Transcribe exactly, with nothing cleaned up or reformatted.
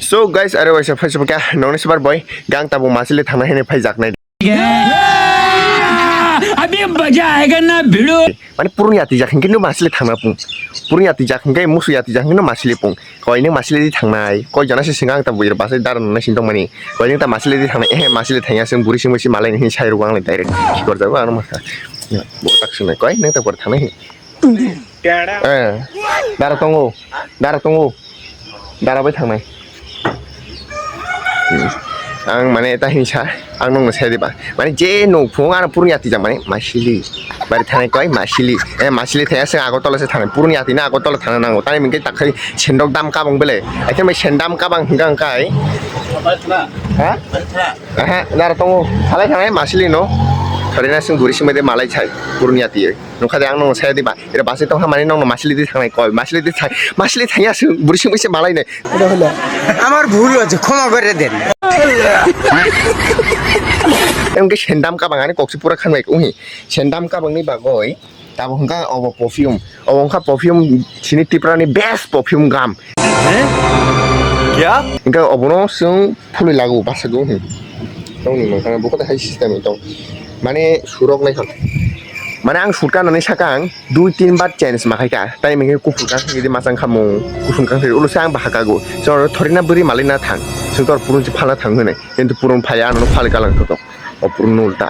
So guys, are waisa phai sabo kya nongni sbar boy gang tabuk masili thangna hene phai jaknai. अभी मजा आएगा ना भिड़ो. Mane purun yati jak hingke no masili thangna pung. Purun yati jak hingke musu yati jak hingke no masili pung. Koi nang masili di thangnai. Koi jana se singa ang tabuk ira basai dara nang sintong mani. Koi nang ta masili di thangnai. Eh masili thangya sing buri sing bisi malai ni sai rugo ang direct. Kor jago ano maka. Bo tak sinai. Koi nang ta kor thangnai. Eh, dara tongo, dara tongo, dara bai thangnai. Hmm. Ang mane ta hinsa, ang nongno sai diba. Mane je no phung ano purun yati jang mane masili. Bari thangnai koi masili. Eh, masili thaya se Agartala se thangnai. Purun yati na Agartala thangna nango. Tani mingke takhai sendok dam kabang bele. Akhir mai sendam kabang hingka hingkai. Ha? Aha, dara tongo. Halai thangnai masili no. Thari na sing buri sing mede malai chai. Purun yati. Nukha de ang nong saya diba. Ira basi tong hamani nong masili di thangnai koi. Masili di thang, masili thangya sing buri sing bisi malai nai. Udah, udah. আমার ভুল হয়েছে, ক্ষমা করে দেন। Em ke sendam kabang ani koksi pura khanwai unghi. Sendam kabang ni bagoi. Tabo hingka obo perfume. Obo hingka perfume sini Tripura ni best perfume gam. Kya? Hingka obono sung phulwi lagu basago hin. Tongni mangkana buko hai system tong. Mane surok nai khan. Mane ang surka nani saka ang dui tin bar change ma khaika. Tai mengke kufur kang sidi masang khamu. Kufur kang sidi ulo sang bahakago. So thorina buri malina thang. Sung tor purun si phala thang hune. Kintu purun phaya ano phali kalang to. O purun ulta.